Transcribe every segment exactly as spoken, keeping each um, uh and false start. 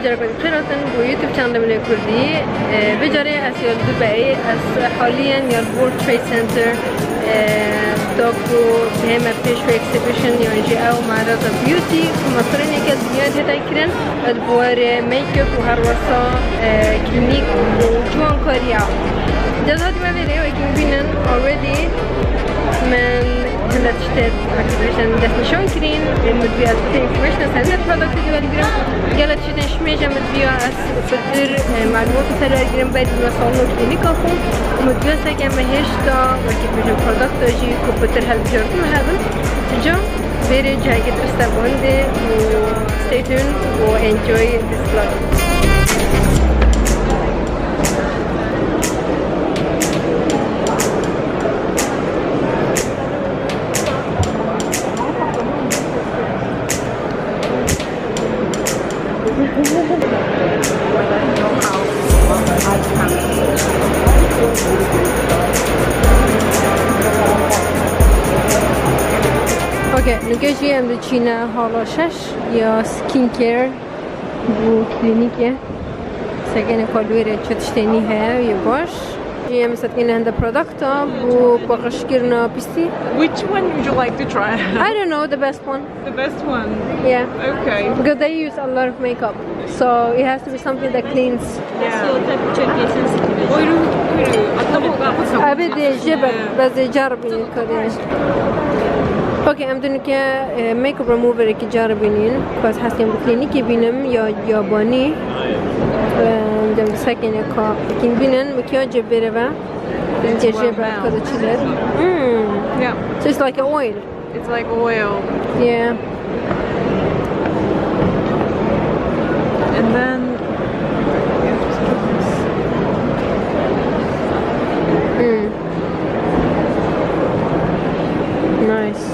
Careke xêr hatin bo YouTube channelê min ê Kurdî. Ee, vê carê ez ya li Dubeyê, ez haliyen ya li World Trade Center, ee, da ku heme pêş wê exhibition yan jî ew me'reza beauty ku mestirêneke dinyayê tê de kirin, li warê make-up û her wesa, ee, klînîk û ciwankariya. Ceza dime vê rê wekî bînin already min hinde tiştê, wekî bêjin, destnîşan kirîn û min divê ez bidê information ser hinde product divê girim. Gelek tiştên şimê jî min divê ez pitir, e, malûmat ser wergirim berî me salon û klînîka xwe. Min divê seke me hêşta wekî bêjin product jî ku pitir hilbijartin hebin. Ca vê rê cihekî dirist e bo hindê û stay tuned û enjoy this vlog. Ok, nûke jî em diçîne hala şeş ya skincare bo klînîkê. Sekenê ku li wê rê çi tiştê nî heye, yê baş. Jî em setkîne hinde produkta bo paqijkirina pîstî. Which one would you like to try? I don't know, the best one. The best one? Yeah. Okay. Because they use a lot of makeup. So it has to be something that cleans. Yeah. Buyurun, buyurun. Atla bu, bu. Abi de jê be, bes de caribînin kadê. Ok, em dê nûke, e, makeup removerekî caribînin. Ku ez hestên bi klînîkê bînim ya yabanî. E, em dê sekenê ka hekîn bînin, makyajê bêre ve. Dê jê be, kadê çi lê. Hmm. Yeah. So it's like an oil. It's like oil. Yeah. And then, yeah, just put this. Mm. Nice.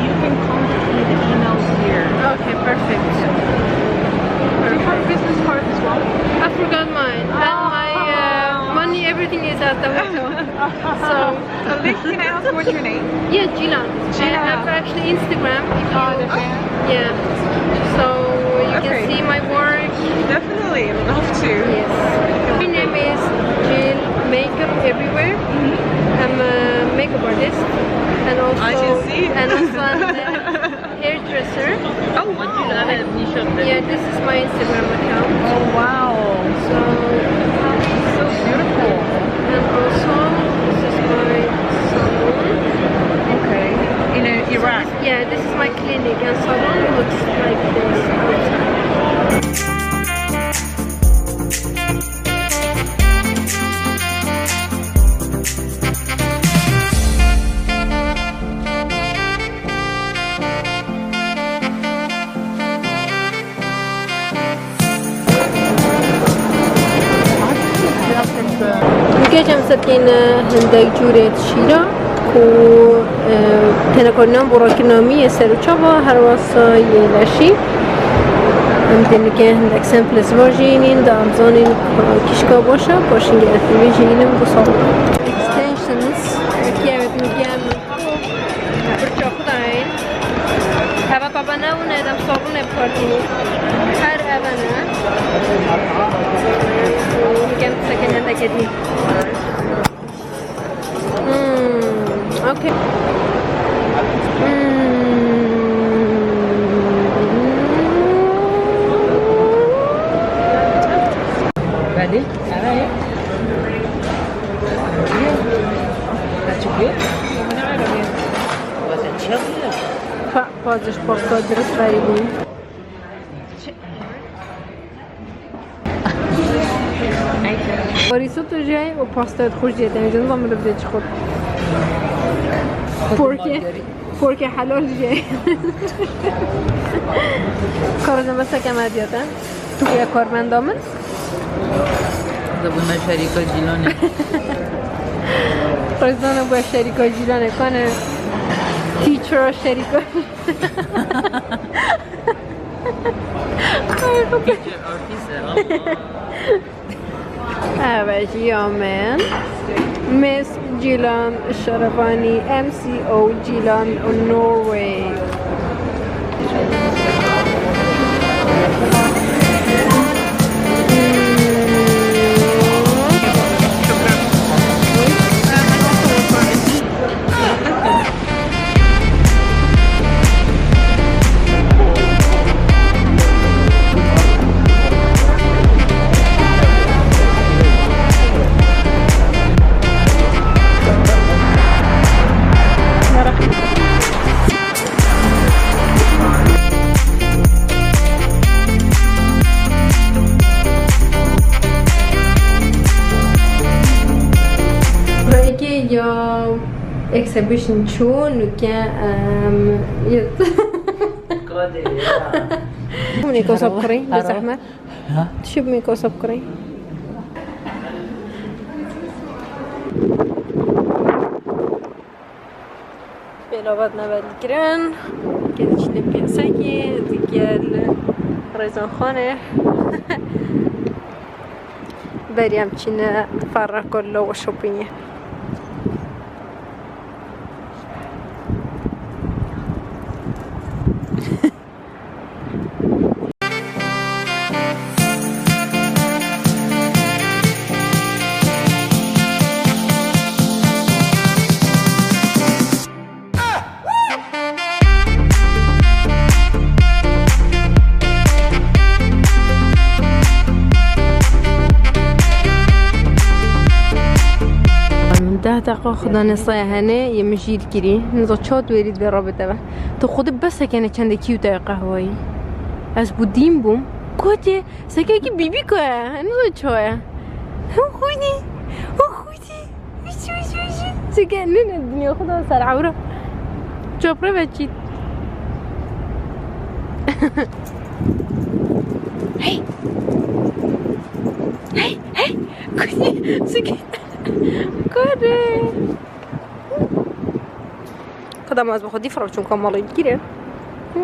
You can contact me, the email's here. Okay, perfect. Do you have a business card as well? I forgot mine. And my, uh, money, everything is at the hotel. So, Can I ask what's your name? Yeah, Jilan. Jilan. I have actually Instagram. If you, oh, okay. Yeah. So you can see my work. Definitely, love to. Yes. My name is Jill Makeup Everywhere. Mm-hmm. I'm a makeup artist, and also, I can see. And also I'm a hairdresser. Oh, wow. Yeah, this is my Instagram account. Oh, wow. So, so beautiful. And also, this is my salon. Okay. In, uh, Iraq? Yeah, this is my clinic, and salon looks like this outside. Nûke em setkîne hindek cûrê şîra ku, e, tenekarînan bo rakirina miyê ser û çava, her wesa yê leşî. Em dê nûke hindek samples va jî înîn, da em zanîn kîşka baş e, paşî gelek vê jî înîn bo salon. Extensions, wekî evet nûke em Pirça xwe dayîn. Heva taba ne wine dem sabûnê bi kar tînî. Her eve ne. Gem sekenê de kedî. Hmm, okay. Hmm. Ready? Alright. That's good. Pa, pazış pasta dirist verî bûn. Risotto jê û pasta xweş jê, tenê jê nizam min dibdê çi xurt. Porkê, porkê helal jê. Karozê me seke me diyate. Tu bûye karmenda min. Dibûme şerîka Cîlanê. Rezana bûye şerîka Cîlanê. Kane teacher-a şerîka. Teacher artist e, ama. Ev e jiya min. Miss Cîlan Şerevanî, M C O Cîlan Norway. Sebişin çû nuke, em, yet. Hûn ê kosa bikirin, bi zehmet. Ha? Tişî bimê kosa bikirin. Pêlavat nebe dikirin. Gelişine piyasaki, digel Rezan Xanê. Beriyem çine farra kollo ve şopinye. Min deh deqa xwe dane saya hene, yê min jîr kirî. Niza çawa tu êrî divê rabite ve. Tu xwedî bes hekene çendekî û te qehweyî. Ez bû dîn bûm. Kotê, sekekî bîbîko ye. Niza çawa ye. Hû xwînî. Hû xwînî. Wî çi, wî çi, wî çi? Çike nîne dinya xwe da ser ewra. Çapre ve çît. Hey. Hey, hey. Kuzî, çike. Kore. Xweda ma ez bi xwedî firam çûm ka malê digire. Hı?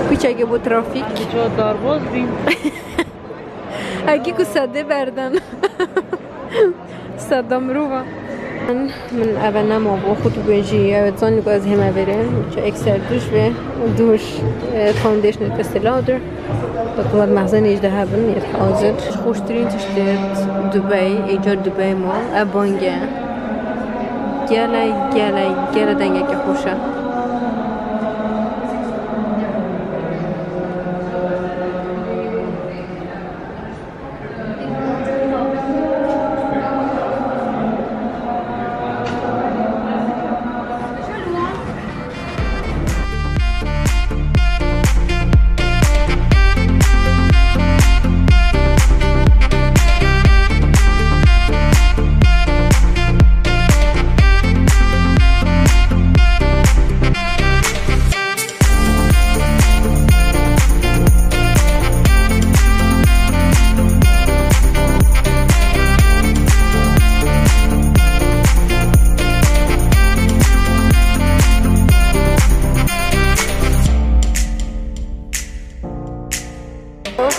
Piçeke bû trafîk. Ca darbaz bîn. Hekî ku sedê berdan. Seda mirova. Min eve nema bo xwe tu bêjî, ew zanî ku ez hême vêrê. Çi ekser duş ve, duş, e, foundation Estée Lauder. Bak, mexzenê jî de hebin, yê hazir. Xweştirîn tişt li Dubey, ê car Dubey ma, ev bang e. Gelek, gelek, gelek dengeke xweş e.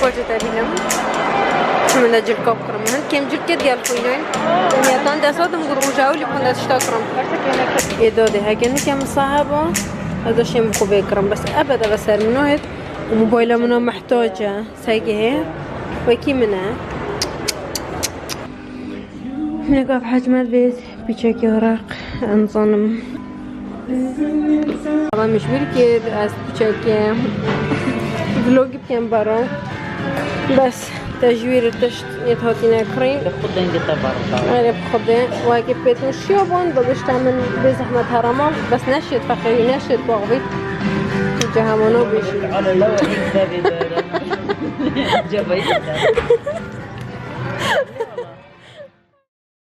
Xweşe te bînim. Min de cilka bikirim. Hin kêm cilkê digel xwînayî. Niyetan dest hatim gur roja ewlî bûn dest tişta kirim. Ê dadê heke nike min saheba. Ez de şêm xwe vê kirim. Bes ebed eve ser min o hêt. Û mobayla min o mehtac e. Sege hê. Wekî min e. Min ê gav hecmet vê. Piçekî Iraq, em zanim. Ama min ji vir kir, ez piçekî vlog bikem bara. Bes, tejwîr tişt yê hatîne kirîn. Xwe dengê te berda. Erê bi xwedê, wekî pêtûşiya bûn, bi gişta min bê zehmet herema, bes neşêt feqîrî, neşêt baxvî. Cehemano bêjî. Ala la wahî devê dere. Cebayî.